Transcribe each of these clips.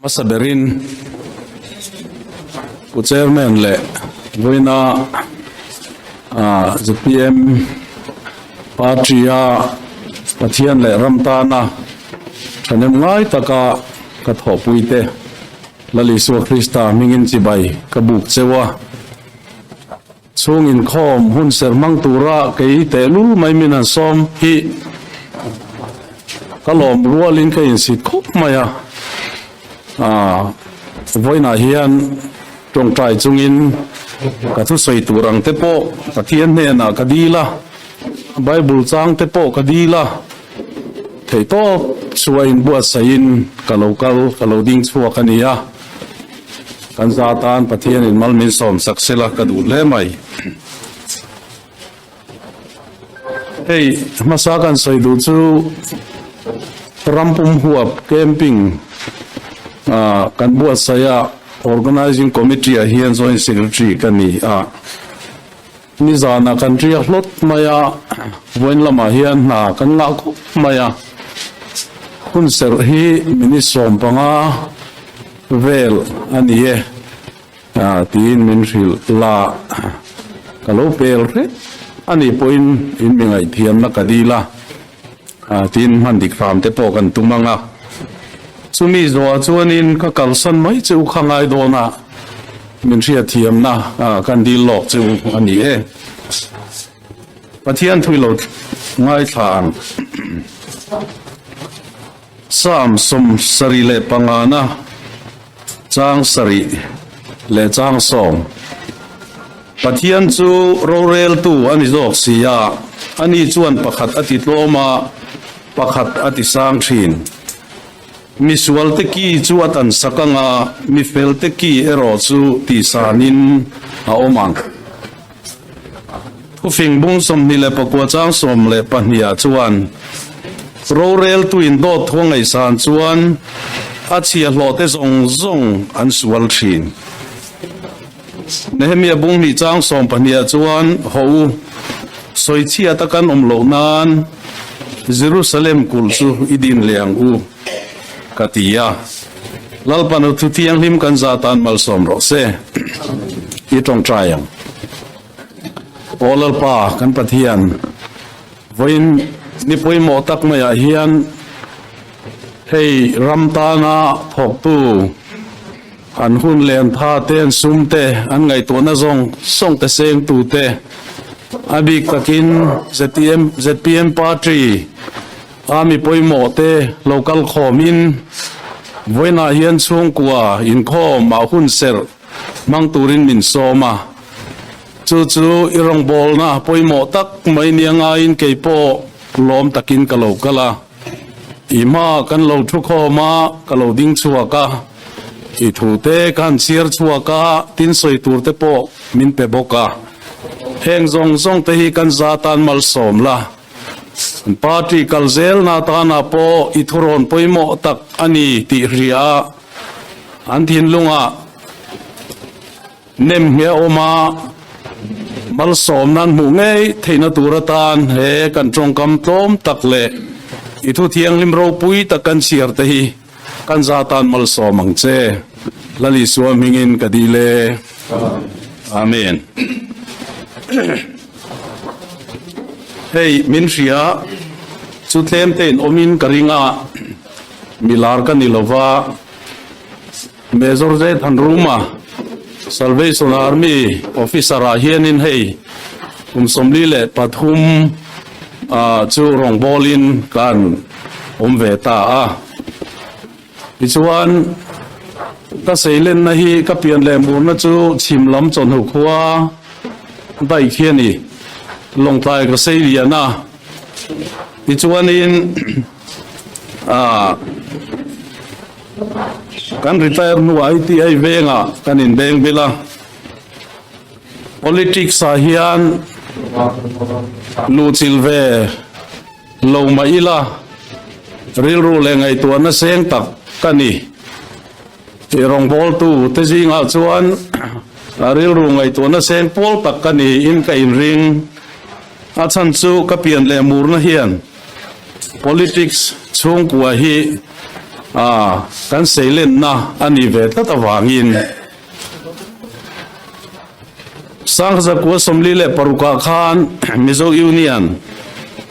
Hmasa berin Pu Chairman leh vawiina zpm party-a Pathian leh ram tana thahnem ngai taka ka thawhpuite Lal Isua Krista hmingin chibai ka buk cheu a. Chhung inkhawm hun ser hmang tura kei tehlul mai min han sawm hi ka lawm rualin ka insit khawp mai a. Aaa vawiinah hian tawngtai chungin ka thusawi tur ang te pawh Pathian hnenah ka dil a, Bible chang te pawh ka dil a, theihtawp chhuahin buatsaihin ka lo kal ka lo ding chhuak a ni a. Kan za tan Pathianin mal min sawm sak sela ka duh hle mai. Hei hmasa kan sawi duh chu rampum huap camping kan buatsaih a Organizing Committee ah hian Joint Secretary ka ni a. Nizanah kan riak hlawt mai a, vawiin lamah hian hna kan ngah khawp mai a. Hun serh hi minute 15 vel a ni e tiin min hrilh la, ka lo pel hrep a nih pawhin in mi ngaihthiamna ka dil a, tiin hman dik hram te pawh kan tum ang a. Chumi zawhah chuanin ka kalsan mai che u kha ngai dawn a. Min hriatthiamna kan dil lawk chu a ni e. Pathian thui lo ngaithla ang. Psalm 75 na chang sarih leh chang sawm. Pathian chu roreltu a ni zawk si a, ani chuan pakhat a ti tlawm a, pakhat a ti sang thin. Mi sualte ki chu a tan sak ang a, mi felte ki erawh chu tihsanin a awm ang. Thufing bung 29 chang 12 ah chuan, Roreltuin dawt thu a ngaihsan chuan a chhiahhlawhte zawng zawng an sual thin. Nehemia bung hnih chang 12 ah chuan, Haw u, sawichhiat a kan awm loh nan Jerusalem kulh chu i din leh ang u, ka ti a. Lalpa nu thu thianghlim kan za tan malsawm rawh se. I tawngtai ang. Aw Lalpa kan Pathian, vawiin ni pawimawh tak maiah hian hei ram tana thawktu, An hun leh an tha te, an sum te, an ngaihtuahna zawng zawng te seng tu te, a bik takin ZTM, zpm party a mi pawimawh te lo kal khawmin vawiinah hian chhungkua inkhawm ah hun serh hmang turin min sawm a. Chu chu i rawngbawlna pawimawh tak mai nia ngaiin kei pawh lawm takin ka lo kal a. I hma kan lo thu khawm a, ka lo ding chhuak a. I thu te ka han chhiar chhuak a, tin sawi tur te pawh min pe bawk a. Heng zawng zawng te hi kan za tan malsawm la. An party kal zel na tana pawh i thurawn pawimawh tak a ni tih hria a, an thinlungah nem nge awm a, malsawm nan hmuh ngei theihna tur atan he kan tawngkam tlawm tak leh i thu thianghlim ropui tak kan chhiar te hi Kan za tan malsawm ang che. Lal Isua hmingin ka dil e. Amen. Hei min hria chu tlem te in awmin ka ring a, milar ka ni lova, Major J Thanruma Salvation Army officer ah hianin hei kum 43 chu rawngbawlin kan awm ve ta a. Tichuan ka seilenna hi ka pian leh murna chu chhim lam chawhnu khua daih khi a ni. Lawngtlai ka sei lian a. Tichuanin Kan retire hnuah ITI vengah kan inbeng bil a, politics ah hian luhchilh ve lo mah ila rilru leh ngaihtuahna seng tak ka ni. Tih rawngbawltu te zingah chuan rilru ngaihtuahna seng pawl tak ka niin ka inring. A chhan chu ka pian leh murna hian politics chhungkua hi. A kan seilenna a nih ve tlat avangin Sangzakua 46 ah khan Mizo Union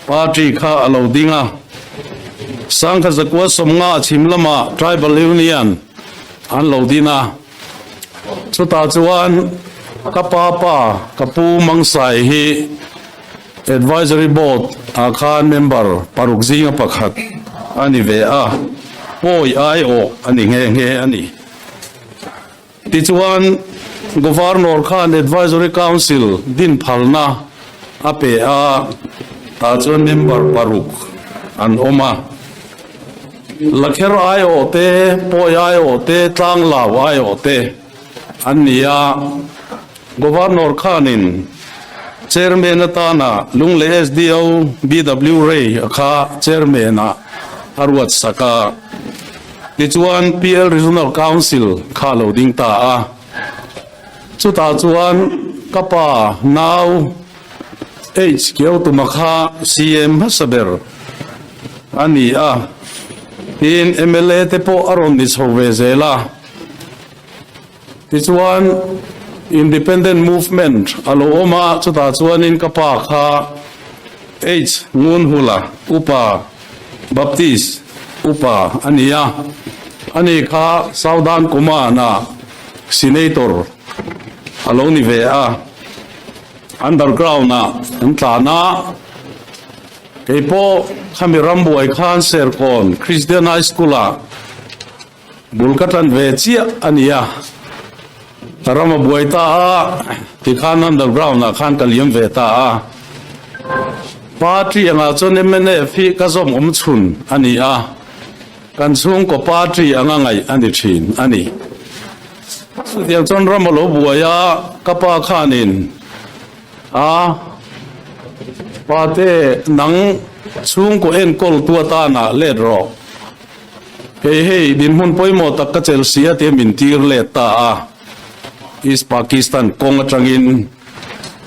Party kha a lo ding a, 1950 chhim lamah Tribal Union an lo din a. Chutah chuan ka pa pa ka pu Mangsai hi Advisory Board ah khan member paruk zinga pakhat a ni ve a, pawi aiawh a ni nghe nghe a ni. Tichuan, Governor khan Advisory Council din phalna a pe a, tah chuan member paruk an awm a. Lakher aiawh te, pawi aiawh te, tlanglau aiawh te an ni a. Governor khanin Chairman atana Lunglei SDO BW Ray a kha Chairman ah a ruat sak a. Tichuan PL Regional Council kha a lo ding ta a. Chutah chuan ka pa nau H Kiautuma kha CM hmasa ber a ni a. Tin mla te pawh a rawn ni chho ve zel a. Tichuan, Independent Movement a lo awm a, chutah chuanin ka pa kha H. Ngunhula, Upa Baptist Upa a ni a, ani kha Southern Command-ah Senator a lo ni ve a, Underground-ah an tlan a, kei pawh khami rambuai khan Serkawn Christian High School-ah Bul ka tan ve chiah a ni a, ka ram a buai ta a, tikhan underground ah khan ka liam ve ta a. Party angah chuan mnf hi ka zawm awm chhun a ni a, kan chhungkaw party anga ngaih a ni thin a ni. Chutiang chuan ram a lo buai a, ka pa khanin a pate nang chhungkaw enkawl tu atana let rawh. Hei hei dinhmun pawimawh tak ka chelh si a tia min tir let ta a, East Pakistan kawng atangin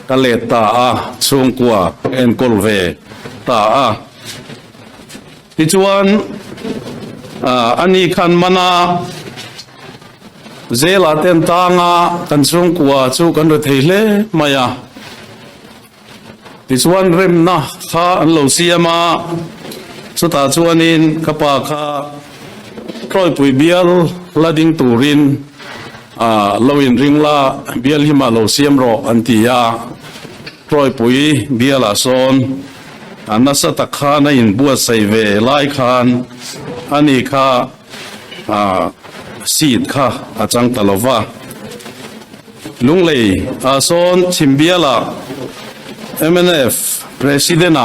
ka let ta a, chhungkua ka enkawl ve ta a. Tichuan ani khan mana zela ten tanga kan chhungkua chu kan ri thei hle mai a. Tichuan remna kha an lo siam a, chutah chuanin ka pa kha Tlawipui bial la ding turin lo inring la, bial hi mah lo siam rawh an ti a. Tlawipui bialah sawn a nasa tak khan a inbuatsaih ve lai khan ani kha seat kha a chang ta lo va. Lunglei ah sawn Chhimbiala mnf President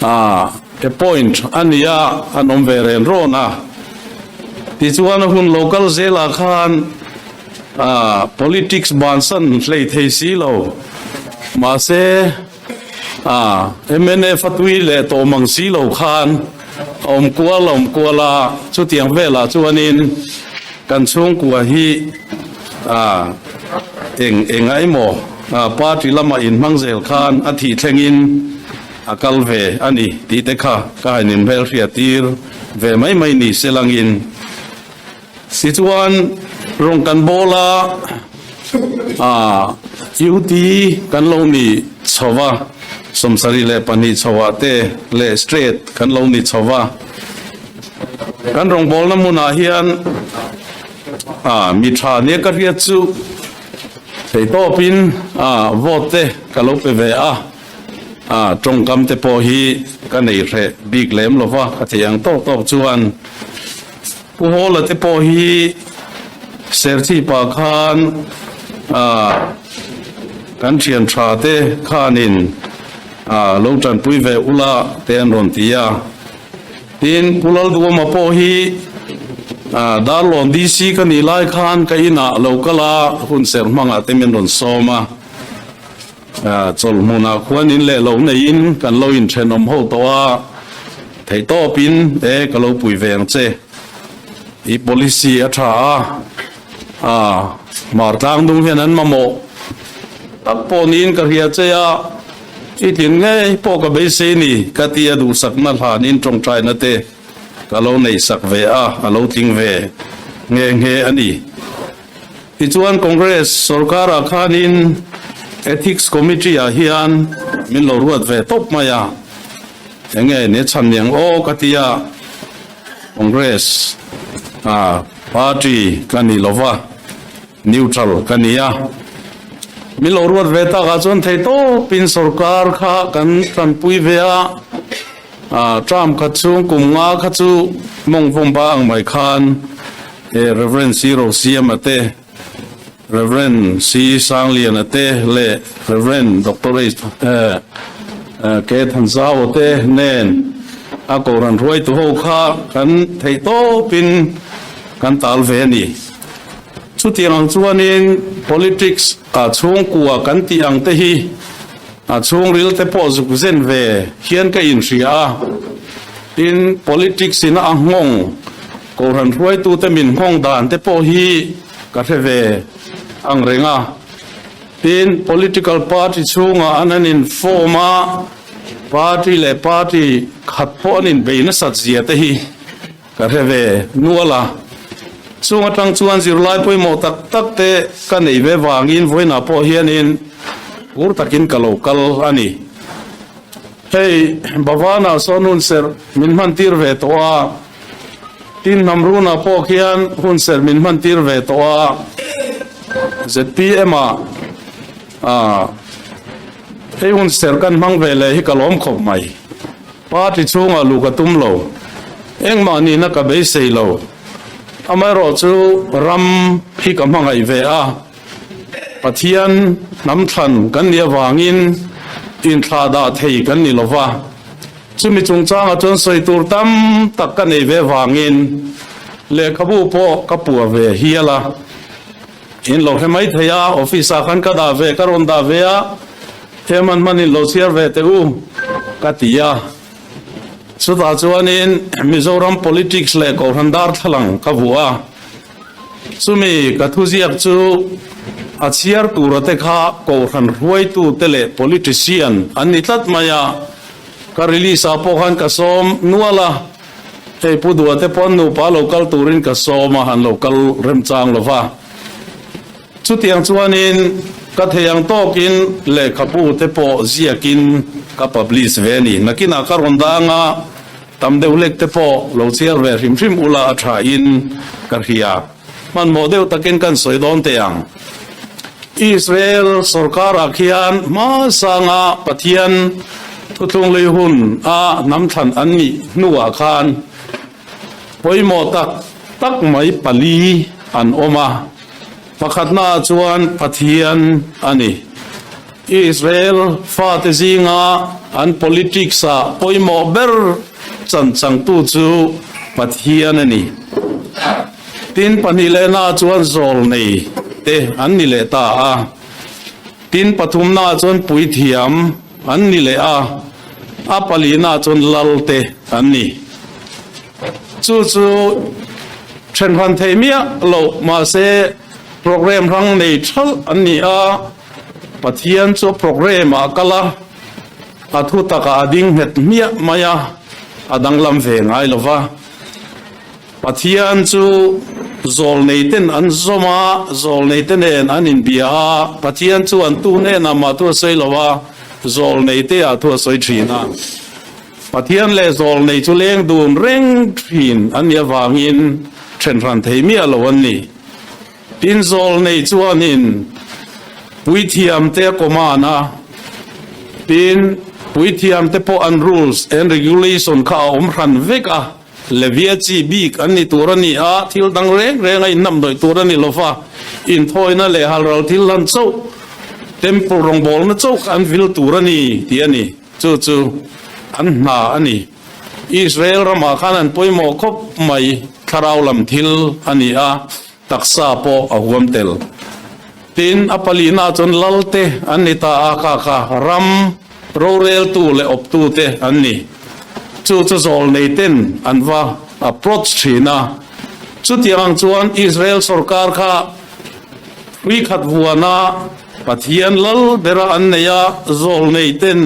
ah appoint a ni a, an awm ve ren rawn a. Tichuan a hun lo kal zelah khan politics bansan hlei thei si lo mahse mnf a tui leh tawh mang si lo khan a awm kual a awm kual a, chutiang velah chuanin kan chhungkua hi eng eng a emaw party lama inhmang zel khan a thih thlengin a kal ve a ni tih te kha ka han inhmelhriat tir ve mai mai ni se langin. Tichuan rawng kan bawl a, UT kan lo ni chho va, 72 chhoah te leh straight kan lo ni chho va. Kan rawngbawlna hmunah hian mi tha nia ka hriat chu theihtawpin vote te ka lo pe ve a, tawngkam te pawh hi ka nei hreh bik lem lo va, ka thei ang tawk tawk chuan Pu Hawla te pawh hi Serchhipa khan kan thian tha te khanin lo tanpui ve ula te an rawn ti a. Tin, Pu Lalduama pawh hi Darlawn DC ka nih lai khan ka inah lo kal a, hun serh hmangah te min rawn sawm a. Chawlhmunah khuan in leh lo neiin kan lo inthenawm ho tawh a, theihtawpin e ka lo pui ve ang che. I policy a tha a, Hmar tlangdung hian an mamawh tak pawh niin ka hria che a. I tlin ngei pawh ka beisei ni ka ti a duhsakna hlanin tawngtaina te ka lo nei sak ve a, a lo tling ve nghe nghe a ni. Tichuan Congress sorkarah khanin Ethics Committee ah hian min lo ruat ve tawp mai a, enge ne chhan niang aw ka ti a, Congress party ka ni lova, neutral ka ni a, min lo ruat ve takah chuan theihtawpin sorkar kha kan tanpui ve a, term khat chhung kum nga kha chu mawng vawmba ang mai khan Rev. C. Rosiama te, Rev. C. Sangliana te leh Rev. Doctor K. Thanzau te nen a Kohhran hruaitu ho kha kan theihtawpin kan tal ve a ni. Chutiang ang chuanin politics ah chhungkua kan tih ang te hi a chhungril te pawh zuk zen ve hian ka inhria a. Tin, politics in a nghawng Kohhran hruaitute min nghawng dan te pawh hi ka hre ve ang reng a. Tin, political party chhungah an an in-form a, party leh party khat pawh an inbei nasat zia te hi ka hre ve nual a. Chung atang chuan zirlai pawimawh tak tak te ka nei ve vangin vawiinah pawh hianin phur takin ka lo kal a ni. Hei, Bhavana sawn hun serh min hman tir ve tawh a, tin Hnamruna pawh khian hun serh min hman tir ve tawh a, zpm ah hei hun serh kan hmang ve leh hi ka lawm khawp mai. Party chhungah luh ka tum lo, engmah nihna ka beisei lo, amaherawhchu ram hi ka hmangaih ve a. Pathian hnam thlan kan nih avangin inthlah dah thei kan ni lo va, chumi chungchangah chuan sawi tur tam tak ka nei ve vangin lehkhabu pawh ka pua ve hial a. In lo hre mai thei a, office ah khan ka dah ve, ka rawn dah ve a, he hman hman in lo chhiar ve teh u ka ti a. Chutah chuanin Mizoram politics leh Kohhran darthlalang ka vuah a. Chumi ka thuziak chu a chhiar tura te kha Kohhran hruaitute leh politician an ni tlat mai a, ka release ah pawh khan ka sawm nual a, hei Pu Dua te pawn nupa lo kal turin ka sawm a, han lo kal remchang lo va. Chutiang chuanin ka thei ang tawkin lehkhabu te pawh ziakin ka publish ve a ni. Nakinah ka rawn dang a. Tam deuh lek te pawh lo chhiar ve hrim hrim ula a tha in ka hria. Hmanhmawh deuh takin kan sawi dawn teh ang. Israel sorkar ah khian hmasanga Pathian thuthlung lui hun a hnam thlan an nih hnuah khan pawimawh tak tak mai pali an awm a. Pakhatna ah chuan Pathian a ni. Israel fate zinga an politics ah pawimawh ber chan changtu chu Pathian a ni. Tin pahnihlehnah chuan zawlnei te an ni leh ta a. Tin pathumnaah chuan puithiam an ni leh a, a palihnaah chuan lal te an ni. Chu chu thenhran theih miah loh mahse program hrang nei thalh an ni a. Pathian chu program ah kal a, a thu takah a ding nghet hmiah mai a, a danglam ve ngai lo va. Pathian chu zawlneiten an zawm a, zawlneite nen an inbia a, Pathian chuan tu hnenah mah thu a sawi lo a, zawlneite ah thu a sawi thin a. Pathian leh zawlnei chu leng dun reng thin an nih avangin thenhran thei miah lo an ni. Tin zawlnei chuanin puithiamte a command a, tin puithiamte pawh an rules and regulation kha a awm hran vek a, Levia chi bik an ni tur a ni a, thil dang reng reng a innamhnawih tur a ni lo va, inthawina leh halral thil hlan chauh, temple rawngbawlna chauh kha an vil tur a ni tih a ni. Chu chu an hna a ni. Israel ramah khan an pawimawh khawp mai, thlarau lam thil a ni a. Taksa pawh a huam tel. Tin, a palihna chuan lalte an ni ta a, kha kha ram roreltu leh awptute an ni. Chu chu zawlneiten an va approach thin a. Chutiang ang chuan Israel sorkar kha hrui khat vuana Pathian lal bera an nei a, zawlneiten.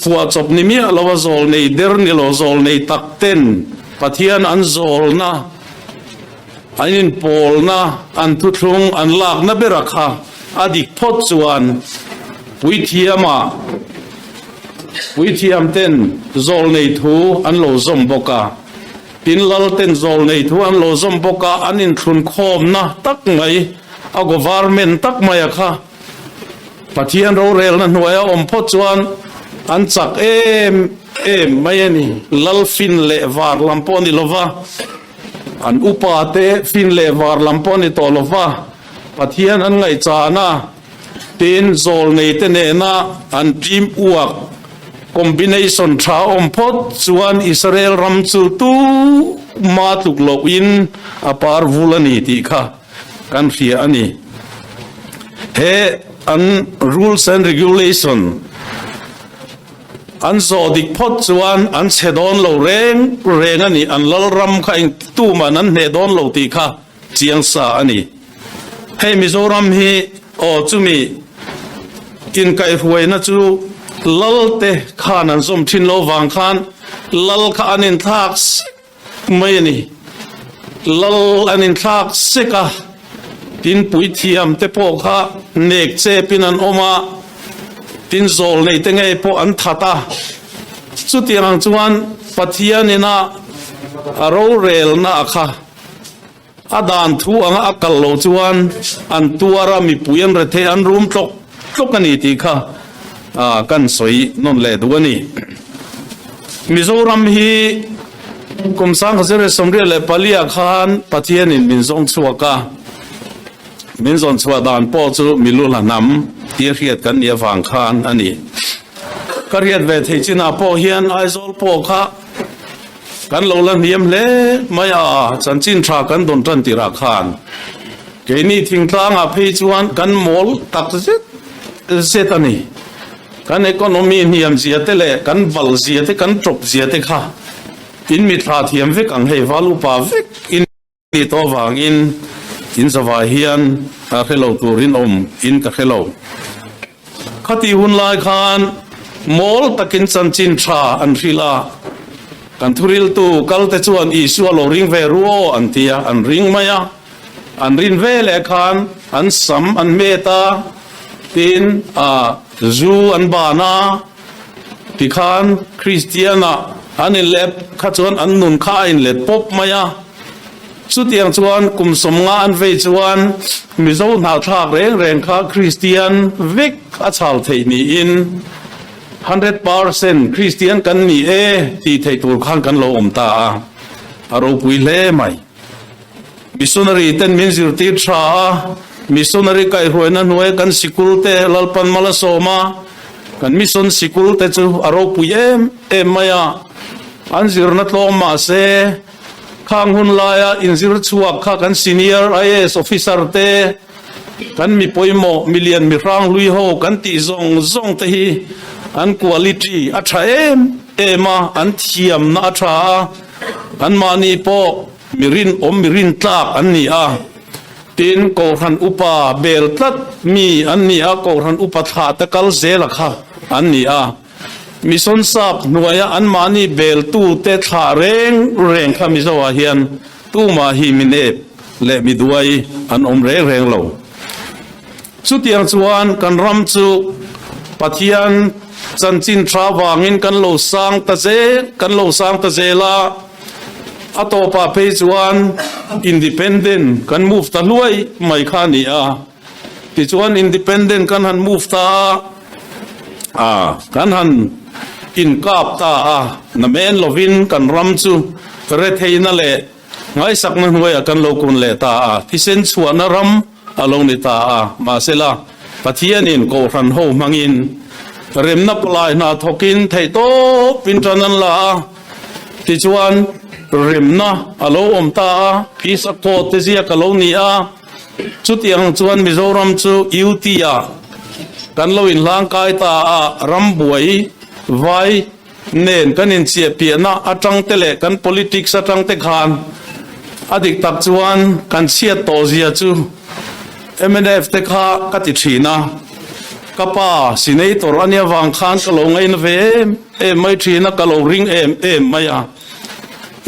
Phuahchawp ni miah lo a zawlnei der ni lo zawlnei tak ten Pathian an zawlna, an inpawlna, an thuthlung an lakna bera kha a dik phawt chuan puithiamah puithiam ten zawlnei thu an lo zawm bawk a, tin lal ten zawlnei thu an lo zawm bawk a, an inthlunkhawmna tak mai a government tak maia kha Pathian rorelna hnuaia awm phawt chuan an chak em em mai a ni. Lal fin leh var lam pawh a ni lova, an upa te fin leh var lam pawh a ni tawh lova, Pathian an ngaihchahna a, tin zawlnei te nena an team work combination tha awm phawt chuan Israel ram chu tuma tluk lohin a par vul a ni tih kha kan hria a ni. He an rules and regulation an zawh dik phawt chuan an chhe dawn lo reng reng a ni. An lalram kha eng tuman an hneh dawn lo tih kha chiang sa a ni. Hei Mizoram hi aw chumi inkaihhruaina chu lal te khan an zawm thin lo vang khan lal kha an inthlak sek mai a ni. Lal an inthlak sek a, tin puithiam te pawh kha nek chepin an awm a, tin zawl nei te ngei pawh an that a. Chutiang ang chuan Pathianin a a rorelna a kha a dan thu anga a kal lo chuan an tuar a, mipui an rethei an rum tlawk tlawk a ni tih kha kan sawi nawn leh duh a ni. Mizoram hi kum 1984 khan Pathianin min zawng chhuak a, min zawn chhuah dan pawh chu milu hla hnam tia hriat kan nih avang khan a ni. Ka hriat ve theih chinah pawh hian Aizawl pawh kha Kan lo la hniam hle mai a, chanchin tha kan dawn tan tirah khan keini thingtlangah phei chuan kan mawl tak zet zet a ni. Kan economy hniam zia te leh kan valh zia te kan tawp zia te kha in mithla thiam vek ang hei val upa vek in Ni tawh vangin in zavai hian ka hre lo turin awm in ka hre lo. Khati hun lai khan mawl takin chanchin tha an hrilh a, kan thuriltu kalte chuan Isua lo ring ve ru aw an ti a, an ring mai a. An rin ve leh khan an sam an met a, tin zu an ban a, tikhan Kristian-ah an inlep kha chuan an nun kha a inlet pawp mai a. Chutiang chuan kum sawmnga an vei chuan Mizo hnahthlak reng reng kha Kristian vek a chhal theih niin 100% Kristian kan ni e tih theih tur khan kan lo awm ta a, a ropui hle mai. Missionary ten min zirtir tha a, missionary kaihhruaina hnuaia kan sikul te Lalpan mal a sawm a, kan mission sikul te chu a ropui em em mai a, an zirna tlawm mah se Khang hun laia inzir chhuak kha kan senior IAS officer te, kan mi pawimawh, milian mi hranghlui ho kan tih zawng zawng te hi an quality a tha em em a, an thiamna a tha a, anmahni pawh mi rinawm mi rintlak an ni a. Tin, Kohhran upa bel tlat mi an ni a, Kohhran upa thlah te kal zela kha an ni a. Mission sap hnuaia anmahni beltute thlah reng reng kha Mizoah hian tumah hi mi nep leh mi duai an awm reng reng lo. Chutiang chuan kan ram chu Pathian chanchin tha vangin kan lo sang ta zel, kan lo sang ta zel a, a tawpah phei chuan independent kan move ta hluai mai kha a ni a. Tichuan independent kan han move ta a, a kan han inkap ta a, namen lovin kan ram chu retheihna leh ngaisakna hnuaiah kan lo kun leh ta a, thisen chhuahna ram a lo ni ta a. Mahsela, Pathianin Kohhran ho hmangin remna palai hna thawkin theihtawpin tan an la a, tichuan remna a lo awm ta a, Peace Accord te ziak a lo ni a. Chutiang chuan Mizoram chu UT ah kan lo inhlangkai ta a, rambuai vai nen kan inchiahpiahna atang te leh kan politics atang te khan a dik tak chuan kan chhiat tawh zia chu mnf te kha ka ti thin a. Ka pa Senator a nia vang khan ka lo ngaina ve em em mai thin a, ka lo ring em em mai a.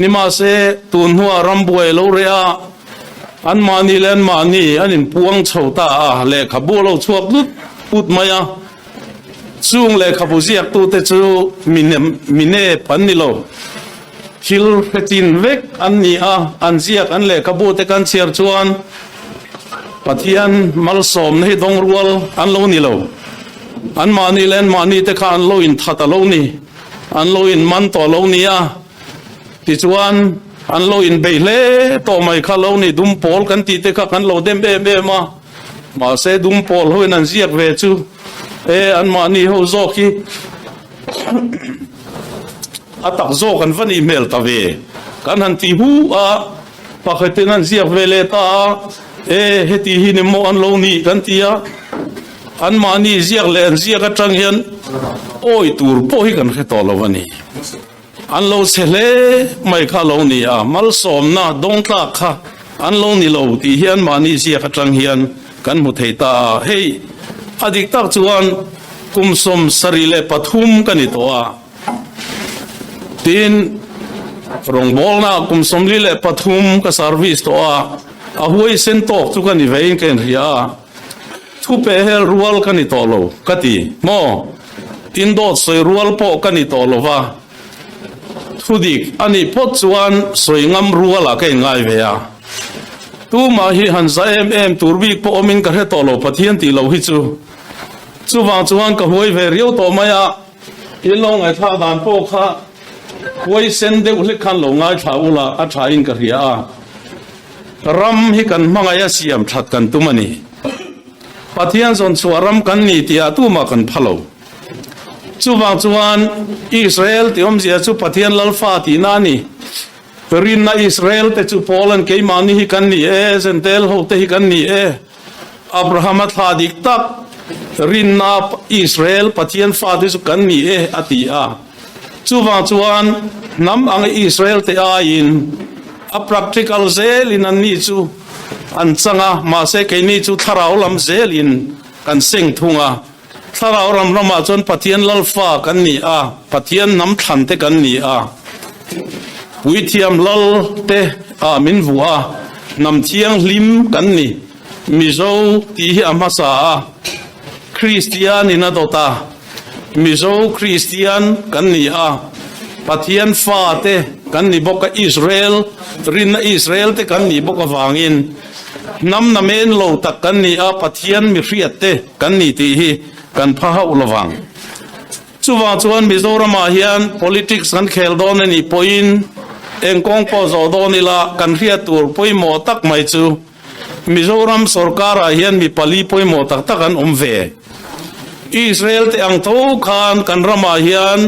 Nimahse, tun hnuah rambuai lo reh a, anmahni leh anmahni an inpuang chho ta a, lehkhabu a lo chhuak lut put mai a. Chung lehkhabu ziaktute chu mi nep an ni lo. Thil hretin vek an ni a, an ziak an lehkhabu te kan chhiar chuan Pathian malsawmna hi dawng rual an lo ni lo. Anmahni leh anmahni te kha an lo inthat a lo ni, an lo inman tawh a lo ni a, tichuan an lo inbeih hle tawh mai kha lo ni. Dumpawl kan tih te kha kan lo dem em em a, mahse dumpawl hoin an ziak ve chu e anmahni ho zawk hi A tak zawk an va nih hmel ta ve. Kan han ti hu a, pakhatin an ziak ve leh ta a, E, heti hi ni maw an lo nih kan ti a, anmahni ziak leh an ziak atang hian awi tur pawh hi kan hre tawh lo a ni. An lo chhe hle mai kha lo ni a, malsawmna dawngtlak kha an lo ni lo tih hi anmahni ziak atang hian kan hmu thei ta a. Hei, a dik tak chuan kum 73 ka ni tawh a. Tin, rawngbawlna kum 43 ka service tawh a, a huaisen tawk chu ka ni vein ka inhria a. Thu pehhel rual ka ni tawh lo ka ti maw? Tin dawt sawi rual pawh ka ni tawh lo va, thu dik a nih phawt chuan sawi ngam rualah ka inngai ve a. Tumah hi han za em em tur bik pawh awmin ka hre tawh lo Pathian tih lo hi chu. Chuvang chuan ka huai ve riau tawh mai a, in lo ngaithlak dan pawh kha huai sen deuh hlek khan lo ngaithla ula a tha in ka hria a. Ram hi kan hmangaih a siam that kan tum a ni. Pathian zawn chhuah ram kan ni tih ah tumah kan pha lo. Chuvang chuan Israel tih awmzia chu Pathian Lalfa tihna a ni. Rinna Israel te chu Paul-a'n keimahni hi kan ni e, Zentel ho te hi kan ni e. Abraham-a thla dik tak rinna Israel Pathian fate chu kan ni e a ti a. Chuvang chuan hnam anga Israel te aiin a practical zelin anni chu an chang a, mahse keini chu thlarau lam zelin kan seng thung a. Thlarau ram ramah chuan Pathian Lalfa kan ni a, Pathian hnam thlan te kan ni a, Puithiam Lal te ah min vuah a, hnam thianghlim kan ni. Mizo tih hi a hmasa a, Kristian in a dawt a, Mizo Kristian kan ni a, Pathian fa te kan ni bawk a, Israel, rinna Israel te kan nih bawk avangin hnam namen lo tak kan ni a, Pathian mihriat te kan ni tih hi kan pha hauh lovang. Chuvang chuan Mizoramah hian politics kan khel dawn a nih pawhin eng kawng pawh zawh dawn ila kan hriat tur pawimawh tak mai chu Mizoram sorkarah hian mi pali pawimawh tak tak an awm ve. Israel te ang tho khan kan ramah hian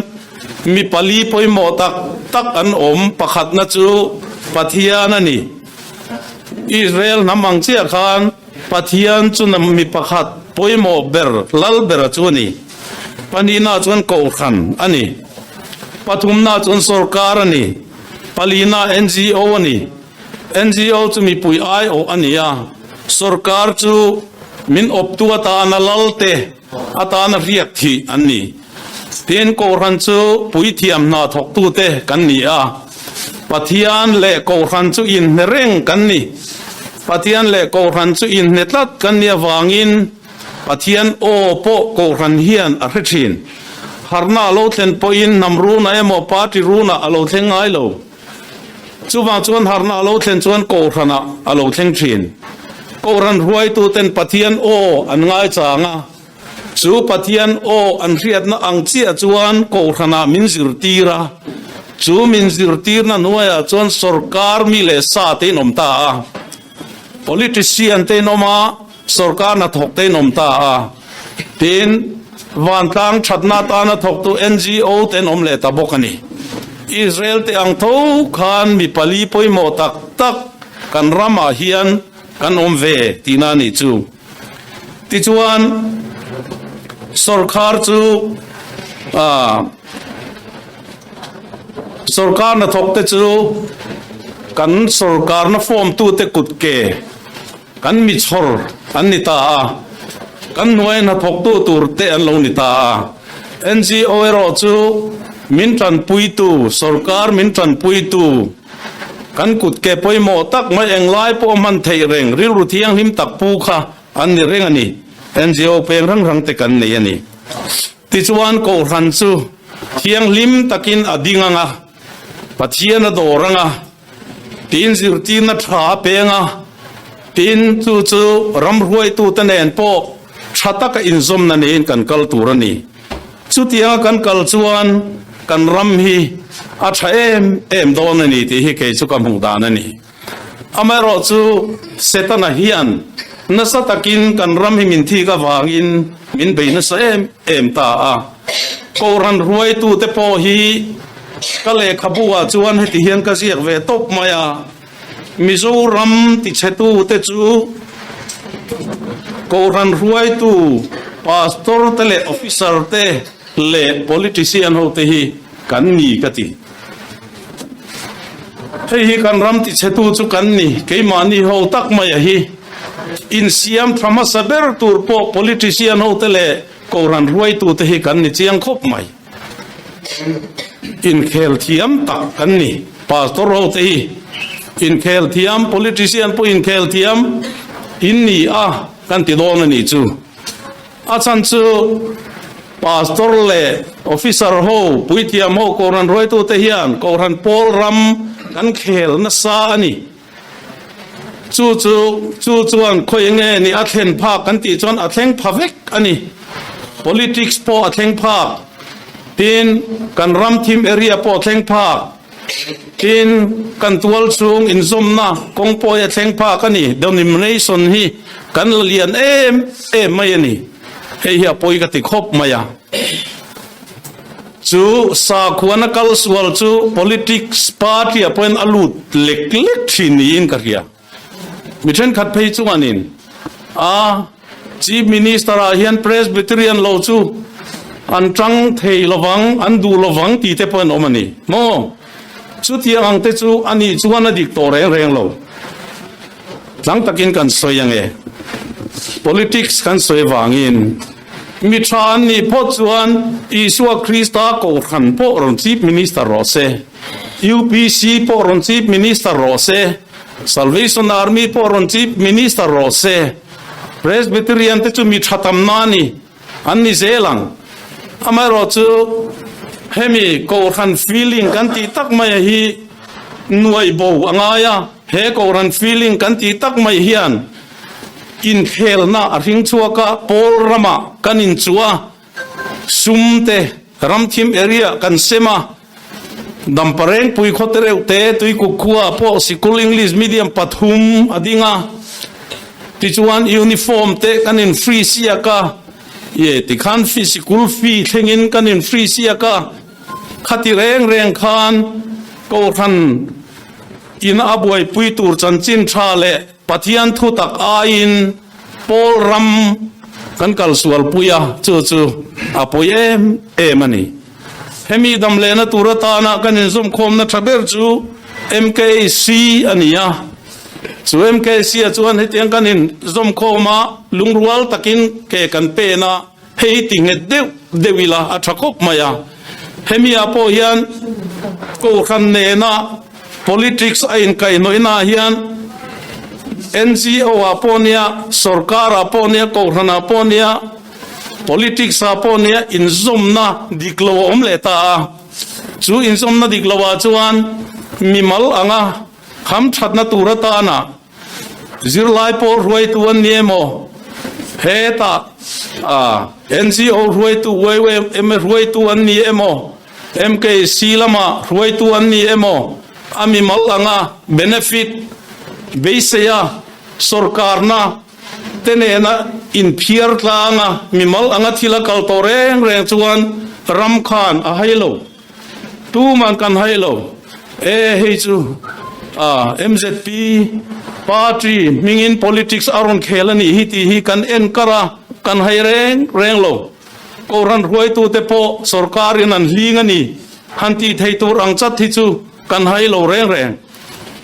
mi pali pawimawh tak tak an awm, pakhatna chu Pathian a ni. Israel hnam ang chiah khan Pathian chu mi pakhat pawimawh ber, lal bera chu a ni. Pahnihna chuan Kohhran a ni. Pathumna chuan sorkar a ni. Palina NGO a ni. NGO chu mipui aiawh a ni a, sorkar chu min awptu atana lalte atana riak thih an ni. Tin, Kohhran chu puithiam hna thawktute kan ni a, Pathian leh Kohhran chu inhne reng kan ni. Pathian leh Kohhran chu inhne tlat kan nih avangin Pathian aw pawh Kohhran hian a hre thin. Harhna a lo thlen pawhin hnam runah emaw party runah a lo thleng ngai lo. Chuvang chuan harhna a lo thlen chuan Kohhranah a lo thleng thin. Kohhran hruaituten Pathian aw an ngaichang a, Chu Pathian aw an hriatna ang chiah chuan Kohhranah min zirtir a, chu min zirtirna hnuaiah chuan sorkar mi leh sa te in awm ta a, politician te in awm a, sorkar hnathawk te in awm ta a, tin, vantlang thatna atana thawktu NGO te in awm leh ta bawk a ni. Israel te ang tho khan mi pali pawimawh tak tak kan ramah hian kan awm ve tihna a nih chu. Tichuan, sorkar chu sorkar hnathawkte chu kan sorkarna form tute kut ke kan mi chhawr an ni ta a. Kan hnuai hnathawktu tur te an lo ni ta a. NGO erawh chu min tanpuitu, sorkar min tanpuitu, kan kutke pawimawh tak mai englai pawh hman theih reng rilru thianghlim tak pu kha an ni reng a ni. NGO peng rang rang te kan nei a ni. Tichuan Kohhran chu thianghlim takin a ding ang a, Pathian a dawr ang a, tiin zirtirna tha a peng a, tin chu chu ramhruaitute nen pawh tha taka inzawmna neiin kan kal tur a ni. Chutianga kan kal chuan kan ram hi a tha em em dawn a ni tih hi kei chu ka hmuh dan a ni. Amaherawhchu Setana hian nasa takin kan ram hi min thik avangin min bei nasa em em ta a. Kohhran hruaitute pawh hi Ka lehkhabu ah chuan heti hian ka ziak ve tawp mai a, Mizoram tichhetu te chu Kohhran hruaitu, Pastor te leh Officer te leh Politician ho te hi kan ni ka ti. Hei hi kan ram tichhetu chu kan ni, keimahni ho tak mai a hi. Insiam tha hmasa ber tur pawh Politician ho te leh Kohhran hruaitu te hi kan ni chiang khawp mai. Inkhel thiam tak kan ni. Pastor ho te hi inkhel thiam, politician pawh inkhel thiam in ni a kan ti dawn a nih chu. A chhan chu Pastor leh Officer ho, puithiam ho, Kohhran hruaitute hian Kohhran pawl ram kan khel nasa a ni. Chu chu chu chuan khawi nge ni a thlen phak kan tih chuan a thleng pha vek a ni. Politics pawh a thleng phak, tin kan ram thim area pawh a thleng phak, tin kan tual chhung inzawmna kawng pawh hi a thleng phak a ni. Denomination hi kan la lian em em mai a ni. Hei hi a pawi ka ti khawp mai a. Chu sakhuana kal sual chu politics party ah pawhin a lut lek lek thin niin ka hria. Mi thenkhat phei chuanin a Chief Minister ah hian Presbyterian lo chu an tang thei lovang, an duh lovang tih te pawh an awm a ni maw? Chutiang ang te chu a nih chuan a dik tawh reng reng lo. Tlang takin kan sawi ange. Politics kan sawi vangin. Mi tha an nih phawt chuan Isua Krista Kohhran pawh rawn Chief Minister rawh se, UPC pawh rawn Chief Minister rawh se, Salvation Army pawh rawn Chief Minister rawh se, Presbyterian te chu mi tha tamna a ni, an ni zel ang. Amaherawhchu hemi Kohhran feeling kan tih tak maia hi nuaih bo a ngai a, he Kohhran feeling kan tih tak mai hian Inkhelna a hring chhuak a, pawl ramah kan inchuh a, sum te ramthim area kan sem a, Damparengpui khaw te reuh te Tuikuk khua pawh sikul English medium pathum a ding a, tichuan uniform te kan in free siak a, ye tikhan fee sikul fee thlengin kan in free siak a, khati reng reng khan Kohhran in a buaipui tur chanchin tha leh Pathian thu tak aiin Paul ram kan kal sual pui a, chu chu a pawi em em a ni. Hemi dam lehna tur atana kan inzawmkhawmna tha ber chu MKC a ni a. Chu MKC ah chuan hetiang kan inzawmkhawm a, lungrual takin ke kan pen a, hei ti nghet deuh deuh ila a tha khawp mai a. Hemi ah pawh hian Kohhran nena Politics a inkaihhnawihna ah hian NGO ah pawh nia, sorkar ah pawh nia, Kohhran ah pawh nia, politics ah pawh nia inzawmna dik lo a awm leh ta a. Chu inzawmna dik lo ah chuan mimal anga hamthatna tur atana Zirlai pawl hruaitu an ni emaw, hetah NGO hruaitu, YMA hruaitu an ni emaw, MKC lama hruaitu an ni emaw, a mimal anga benefit beiseia sorkarna te nena inphiar tlanga mimal anga thil a kal tawh reng reng chuan ram khan a hai lo. Tuman kan hai lo e hei chu a MZP party hmingin politics a rawn khel a nih hi tih hi kan en kar a, kan hai reng reng lo. Kohhran hruaitute pawh sorkarin an hling a ni han tih thei tur ang chat hi chu kan hai lo reng reng.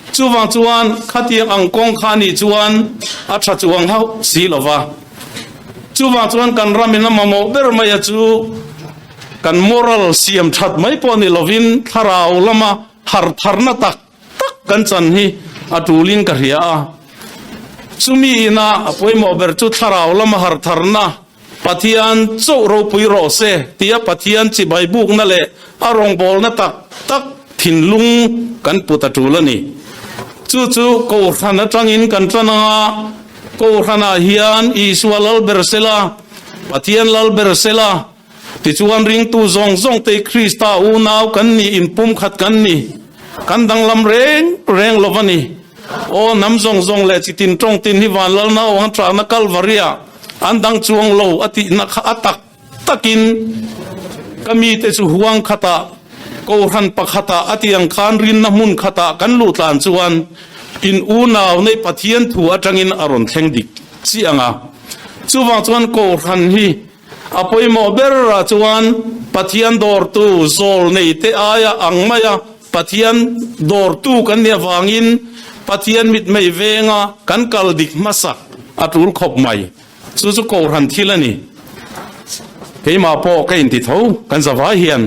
Chuvang chuan khatiang ang kawng kha nih chuan a tha chuang hauh si lo va. Chuvang chuan kan ramin a mamawh ber maia chu kan moral siam that mai pawh ni lovin thlarau lama har tharna tak tak kan chan hi a tulin ka hria a. Chumi ina a pawimawh ber chu thlarau lama har tharna Pathian chauh ropui rawh se tia Pathian chibai bukna leh a rawngbawlna tak tak thinlung kan put a tul a ni. Chu chu Kohhran atangin kan tan ang a, Kohhranah hian Isua lal ber sela, Pathian lal ber sela, tichuan ringtu zawng zawng te Krista unau kan ni, inpumkhat kan ni, kan danglam reng reng lo a ni. Aw hnam zawng zawng leh chitin tawngtin hi van lalna awng an ṭahna Kalvaria an dang chuang lo a tihna kha a tak takin ka mite chu huang khatah Kohhran pakhatah a ti ang khan rinna hmun khatah kan luh tlan chuan in unau nei Pathian thu atangin a rawn thleng dik chiah ang a. Chuvang chuan Kohhran hi a pawimawh berah chuan Pathian dawrtu zawl nei te aia ang maia Pathian dawrtu kan nih avangin Pathian mitmei venga kan kal dik hmasak a tul khawp mai. Chu chu Kohhran thil a ni. Keimah pawh ka inti tho kan zavai hian.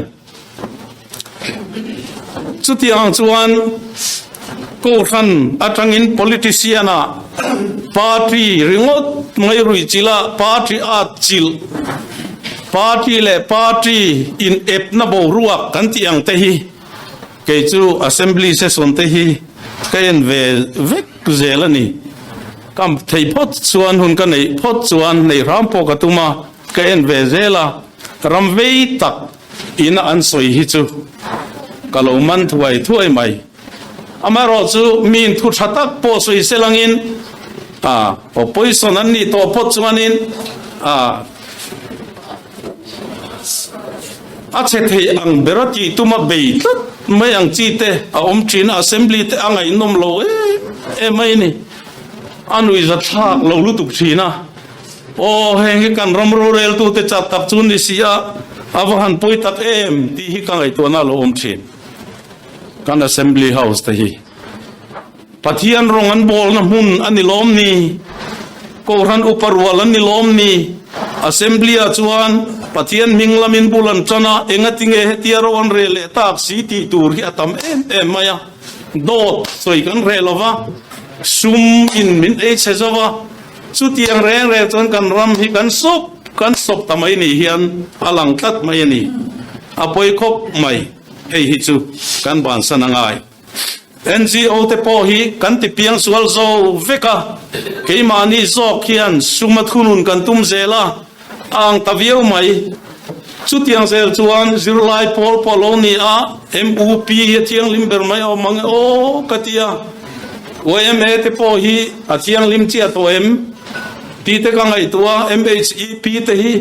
Chutiang ang chuan Kohhran atangin politician ah party ringawt mai ruih chilh a, party at chilh, party leh party in epna boruak kan tih ang te hi kei chu assembly session te hi ka en ve vek zel a ni. Ka thei phawt chuan hun ka neih phawt chuan neih hram pawh ka tum a, ka en ve zel a, ram vei tak ina an sawi hi chu ka lo man thuai thuai mai. Amaherawh chu miin thu tha tak pawh sawi se langin a opposition an nih tawh phawt chuanin a a chhe thei ang ber a tih tuma bei tlat mai ang chi te a awm thin a, assembly te a ngaihnawm lo em em mai a ni. A nuihza thlak lo lutuk thin a. Aw, heng hi kan ram roreltute chak tak chu ni si a, a va han pawi tak em tih hi ka ngaihtuahna a lo awm thin. Kan Assembly House te hi Pathian rawng an bawlna hmun a ni lawm ni? Kohhran upa rual an ni lawm ni? Assembly ah chuan Pathian hming lamin bul an tan a, engatinge hetia ro an reh leh tak si tih tur hi a tam em em mai a. Dawt sawi kan reh lo va, sum in min ei chhe zo va, chutiang reng reng chuan kan ram hi kan sawp kan sawp ta mai ni hian a lang tlat mai a ni. A pawi khawp mai. Hei hi chu kan bansan a ngai. NGO te pawh hi kan ti piang sual zo vek a, keimahni zawk hian suma thunun kan tum zel a, a ang ta viau mai. Chutiang zel chuan zirlai pawl pawh lo ni a, MUP hi a thianghlim ber mai awm ang e aw ka ti a, YMA te pawh hi a thianghlim chiah tawh em tih te ka ngaihtuah a, MHEP te hi.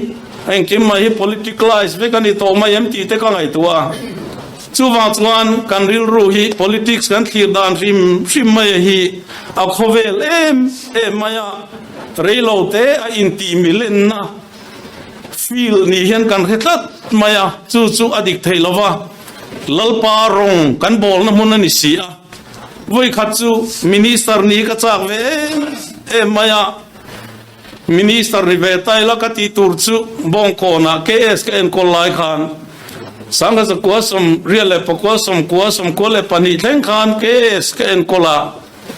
Engkim mai hi politicalise vek a ni tawh mai em tih te ka ngaihtuah a. Chuvang chuan kan rilru hi politics kan thlir dan hrim hrim mai hi a khawvel em em mai a, reilo te a intih milenna field ni hian kan hre tlat mai a, chu chu a dik thei lo va, Lalpa rawng kan bawlna hmun a ni si a. Vawikhat chu Minister ni ka chak ve em em mai a. Minister ni ve ta ila ka tih tur chu Bawngkawnah KS ka enkawl lai khan Sangha zakua sawm riat leh pakua sawm kua sawm kua leh pahnih thleng khan KS ka enkawl a,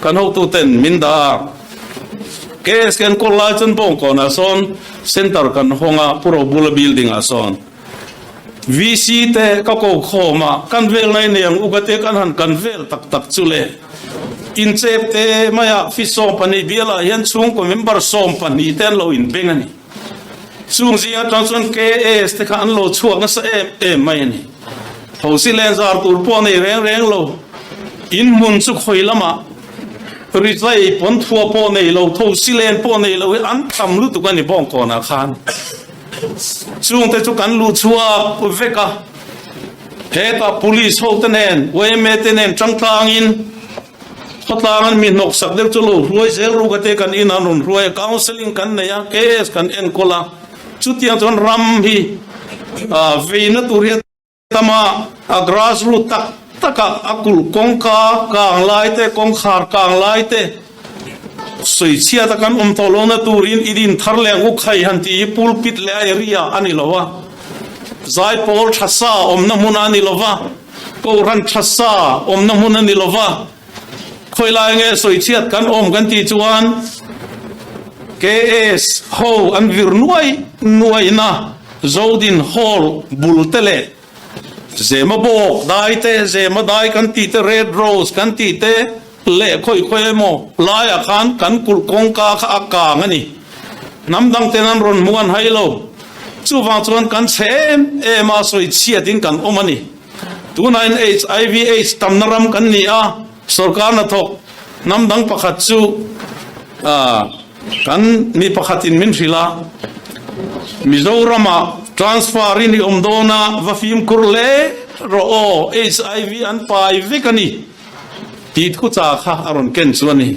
kan hotuten min dah a. KS ka enkawl lai chuan Bawngkawnah sawn Centre kan hawng a, Pu Robula building ah sawn VC te ka ko khawm a, kan vel nai nei ang u ka tia kan han kan vel tak tak chu le. Inchep te maia fi 12 bialah hian chhungkaw member 12 te an lo inbeng a ni. Chung zing atang chuan KS te kha an lo chhuak nasa em em mai a ni. Thosi len zar tur pawh nei reng reng lo. In hmun chu khawi lamah rizai pawn thua pawh nei lo, thosi len pawh nei lo hi an tham lutuk a ni Bawngkawnah khan. Chungte chu kan luh chhuak vek a. Hetah Police ho te nen, yma te nen tangtlangin khawtlang an mi hnawksak deuh chu lo hruai zel ruk a te kan in an rawn hruai a, counselling kan nei a, KS kan enkawl a, chutiang chuan ram hi veina tur hi a tam a, a grass root tak tak a, a kulh kawngka kang lai te, kawngkhar kang lai te. Sawichhiat a kan awm tawh lohna turin i din thar leh ang u khai han tih hi pulpit leh area a ni lo a, zaipawl tha sa awmna hmun a ni lo va, kohhran tha sa awmna hmun a ni lo va, khawilai nge sawichhiat kan awm kan tih chuan KS ho an vir nuai nuaina Zodin Hall bul te leh Zema bawk dai te, Zema dai kan tih te, Red Rose kan tih te leh khawi khawi emaw laiah khan kan kulh kawngka kha a kang a ni. Hnam dang ten an rawn hmu an hai lo. Chuvang chuan kan chhe em em a, sawi chhiatin kan awm a ni. Tunah in HIV AIDS tamna ram kan ni a, sorkar hnathawk hnam dang pakhat chu Kan mi pakhatin min hrilh a, Mizoramah transfer in i awm dawn a, va fimkhur hle rawh aw, HIV an pai vek a ni tih thucha kha a rawn ken chu a ni.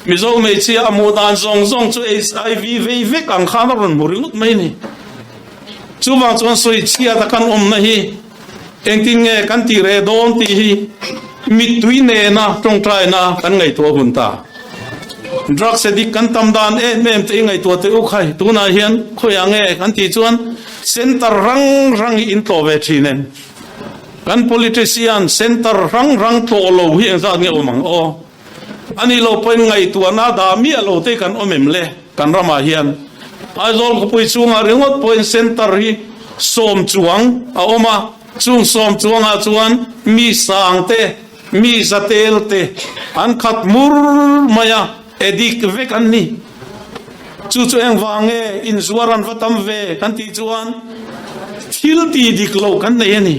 Mizo hmeichhia a hmuh dan zawng zawng chu HIV vei vek ang khan a rawn hmu ringawt mai a ni. Chuvang chuan sawichhiat a kan awmna hi engtin nge kan tih reh dawn tih hi mittui nena tawngtaina kan ngaihtuah hun ta. Drugs addict kan tam dan em em te i ngaihtuah teh u khai tunah hian khawiah nge kan tih chuan center rang rang hi in tlawh ve thin em? Kan politician center rang rang tlawh lo hi engzat nge awm ang aw? A nih loh pawhin ngaihtuahna dah miah lo te kan awm em le kan ramah hian. Aizawl khawpui chhungah ringawt pawhin centre hi sawm chuang a awm a, chung sawm chuangah chuan mi sang te, mi zatel te an khat mur mai a, addict vek an ni. Chu chu engvang nge inzuar an va tam ve kan tih chuan thil ti dik lo kan nei a ni.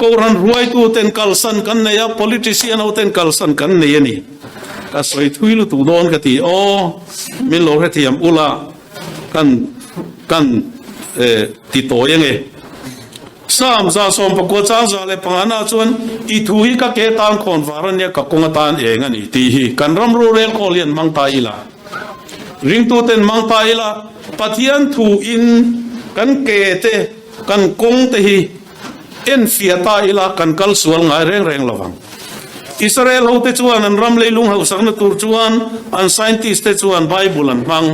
Kohhran hruaituten kalsan kan nei a, politician hoten kalsan kan nei a ni. Ka sawi thui lutuk dawn ka ti aw, min lo hrethiam ula kan kan ti tawi ange. Psalm 119 chang 105 ah chuan i thu hi ka ke tan khawn var a nia ka kawng atan eng a ni tih hi kan ram rurel kawl hian hmang ta ila. Ringtuten hmang ta ila Pathian thu in kan ke te Kan kawng te hi enfiah ta ila kan kal sual ngai reng reng lo vang. Israel ho te chuan an ram leilung hausakna tur chuan an scientist te chuan Bible an hmang.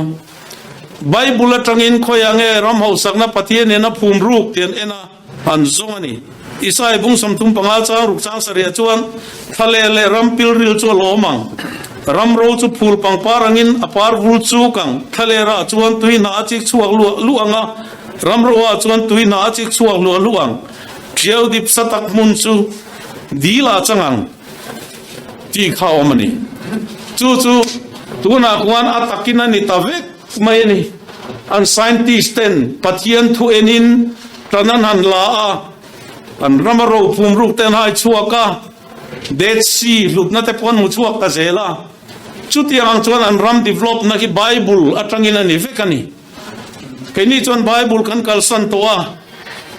Bible atangin khawiah nge ram hausakna Pathian in a phum ruk tih an en a, an zawng a ni. Isaiah bung 35 chang ruk chang sarih chuan thla leh ram pilril chu a lawm ang. Ram ro chu phul pangpar angin a par vul chuk ang. Thla leh rah chuan tui hna a chik chhuak luah luah ang a, ram ro ah chuan tui hna a chik chhuak luah luah ang. Ṭiau dip sa tak hmun chu dil ah chang ang tih kha a awm a ni. Chu chu tunah khuan a takin a ni ta vek mai a ni. An scientist ten Pathian thu enin tan an han la a, an rama rophum ruk te an hai chhuak a, Dead Sea hlutna te pawh an hmu chhuak ta zel a. Chutiang ang chuan an ram develop na hi Bible atangin a ni vek a ni. Keini chuan Bible kan kalsan tawh a,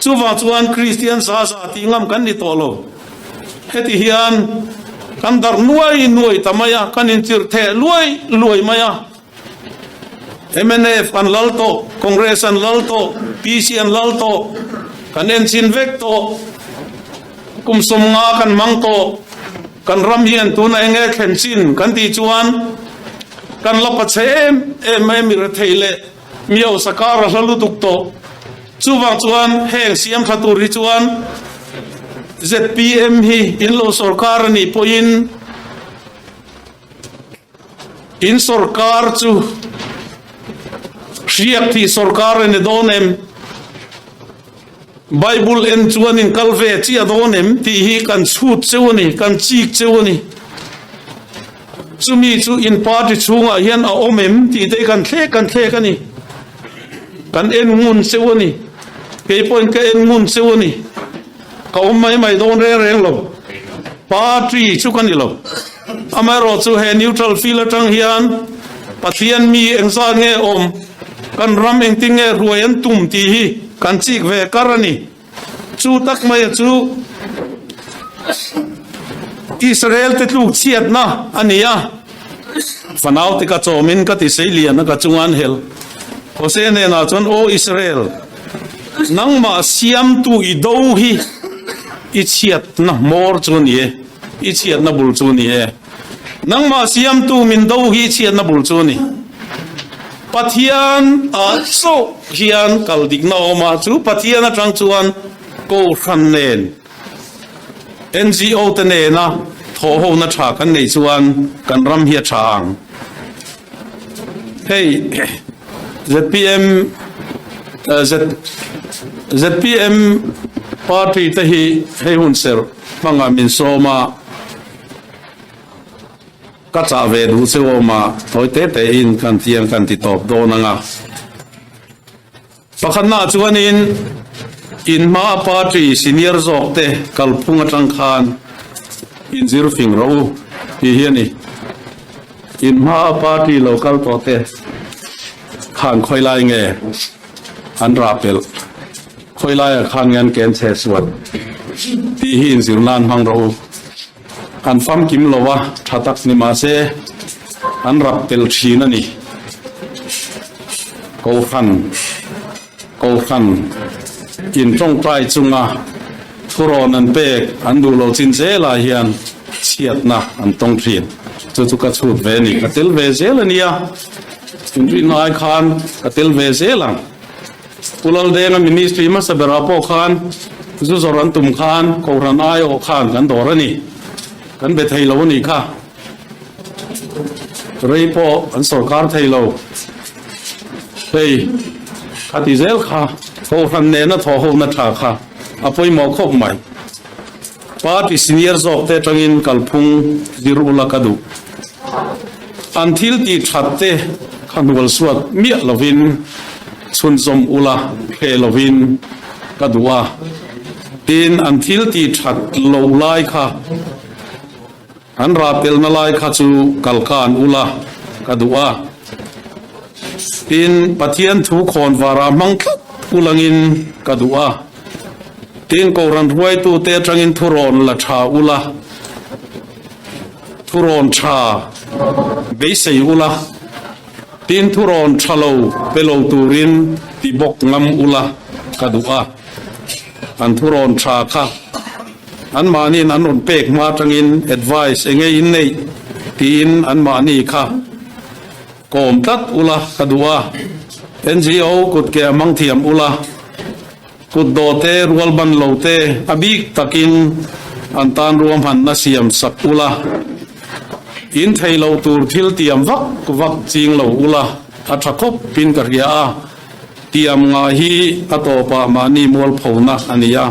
chuvang chuan Kristian za za tih ngam kan ni tawh lo. Heti hian kan darh nuai nuai ta mai a, kan inchirh theh luai luai mai a. Mnf an lal tawh, Congress an lal tawh, PC an lal tawh, kan enchin vek tawh, kum 50 kan hmang tawh, kan ram hian tuna eng nge thlen chin kan tih chuan kan la pachhe em em mai mi rethei leh mi hausa kar a hla lutuk tawh. Chuvang chuan heng siam thla tur hi chuan zpm hi in lo sorkar a nih pawhin, In sorkar chu hriak thih sorkar a ni dawn em? Bible en chuan in kal ve chiah dawn em tih hi kan chhut cheu a ni, kan chik cheu a ni. Chumi chu in party chhungah hian a awm em tih te kan thlek kan thlek a ni. Kan en ngun cheu a ni. Kei pawhin ka en ngun cheu a ni. Ka awm mai mai dawn reng reng lo. Party chu ka ni lo. Amaherawh chu he neutral field atang hian Pathian mi engzat nge awm, kan ram engtin nge ruai an tum tih hi kan chik ve kar a ni. Chu tak maia chu Israel te tluk chhiatna a ni a. Fanau te ka chawmin ka ti sei lian a ka chunga an hel. Hosea hnenah chuan, Aw Israel, nangmah siamtu i do hi i chhiatna hmawr chu a ni e. I chhiatna bul chu ni e. Nangmah siamtu min do hi chhiatna bul chu a ni. Pathian ah chauh hian kal dikna a awm a, chu Pathian atang chuan Kohhran nen, NGO te nena thawhhona tha kan neih chuan kan ram hi a tha ang. Hei zpm zpm party te hi hei hun serh hmangah min sawm a, Ka chah ve duh che awm a, tawi te te in kan tiang kan ti tawp dawn ang a. Pakhatna chuanin in hma party senior zawk te kalphung atang khan in zir fing rawh u tih hi a ni. In hma party lo kal tawh te khan khawi lai nge an rah pelh, khawi laiah khan nge an ken chhe suat tih hi in zir nan hmang rawh u. An famkim lo a, tha tak ni mah se an rap tel thin a ni. Kohhran, Kohhran in tawngtai chunga thurawn an pek an duh lo chin zelah hian chhiatna an tawng thin. Chu chu ka chhut ve a ni. Ka tel ve zel a nia, inrinna ai khan ka tel ve zel ang. Pu Laldenga Ministry hmasa berah pawh khan zu zawrh an tum khan Kohhran aiawh khan kan dawr a ni. Kan be thei lo a nih kha. Rei pawh an sawrkar thei lo. Hei kha ti zel kha Kohhran nena thawh hona tha kha a pawimawh khawp mai. Party senior zawk te atangin kalphung zir ula ka duh. An thil tih that te kha hnual suat miah lovin chhunzawm ula hreh lovin ka duh a. Tin, an thil tih that loh lai kha an rah pelna lai kha chu kalkan ula ka duh a. Tin, Pathian thu khawn varah hmang tlat ulangin ka duh a. Tin, Kohhran hruaitute atangin thurawn la tha ula. Thurawn tha beisei ula, tin thurawn tha lo pe lo turin ti bawk ngam ula ka duh a. An thurawn tha kha anmahniin an rawn pek hma atangin advice enge in neih tiin anmahni kha kawm tlat ula ka duh a. NGO kutke a hmang thiam ula. Kut dawh te, rual ban lo te a bik takin an tan ruahmanna siam sak ula, in thei loh tur thil tiam vak vak ching lo ula a tha khawp in ka hria a, tiam ngah hi a tawpah mahni mualphona a ni a,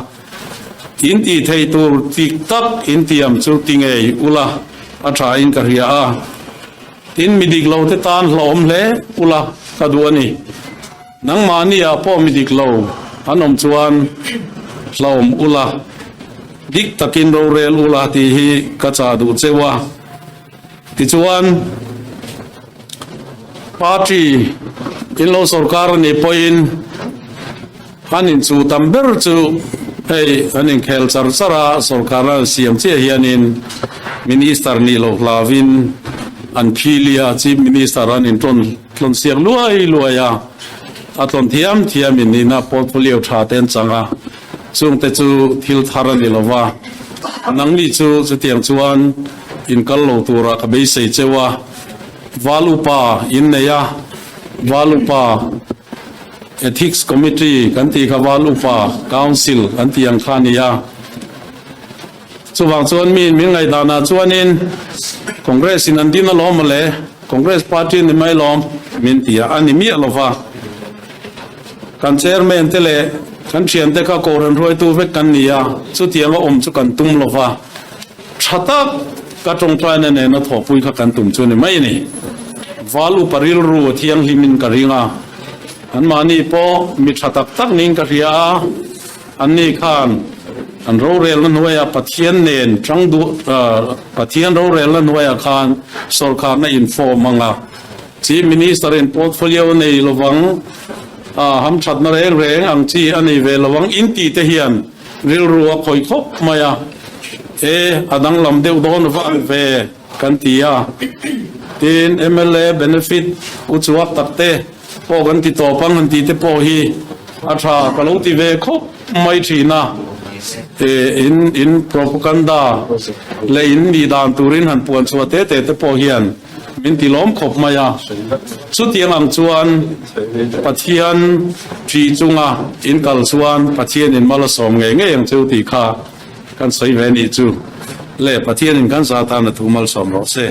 in tih thei tur tik tak in tiam chu ti ngei ula a tha in ka hria a, tin mi dik lo te tan hlauhawm hle ula ka duh a ni. Nangmahni ah pawh mi dik lo an awm chuan hlauhawm ula, dik takin rorel ula tih hi ka chah duh cheu a. Tichuan, party in lo sorkar a nih pawhin an inchuh tam ber chu hei an inkhel char char a, sorkarna an siam chiah hianin minister nih loh hlauvin an phili a, chief minister an intawn. Tlawn siak luai luai a, a tlawn thiam thiam in nihna portfolio tha te an chang a, chungte chu thil thar a ni lo va, nangni chu chutiang chuan in kal lo tura ka beisei cheu a, Val Upa in nei a, Val Upa Ethics Committee kan tih kha Val Upa Council kan tih ang kha a ni a. Chuvang chuan miin min ngaihdanah chuanin Congress in an din alawm mawle, Congress party ni mai lawm min ti a, a ni miah lova. Kan chairman te leh kan thiante kha Kohhran hruaitu vek kan ni a, chutianga awm chu kan tum lova. Tha tak ka tawngtaina nena thawhpui kha kan tum chu ni mai a ni. Val upa rilru a thianghlimin ka ring a, anmahni pawh mi tha tak tak niin ka hria a. Anni khan an rorelna hnuaiah Pathian nen tang duh Pathian rorelna hnuaiah khan sawrkharna inform ang a, Chief Minister in portfolio nei lovang a, hamthatna reng reng ang chi a nei ve lovang in tih te hian rilru a khawih khawp mai a, e a danglam deuh dawn vang ve kan ti a, tin mla benefit uchuak tak te pawh kan ti tawp ang han tih te pawh hi a tha ka lo ti ve khawp mai thin a. In in propaganda leh in nih dan turin han puan chhuah te te te pawh hian min ti lawm khawp mai a. Chutiang ang chuan Pathian ṭih chunga in kal chuan Pathian in mal a sawm ngei ngei ang cheu tih kha kan sawi ve nih chu le. Pathian in kan za tan a thu malsawm rawh se.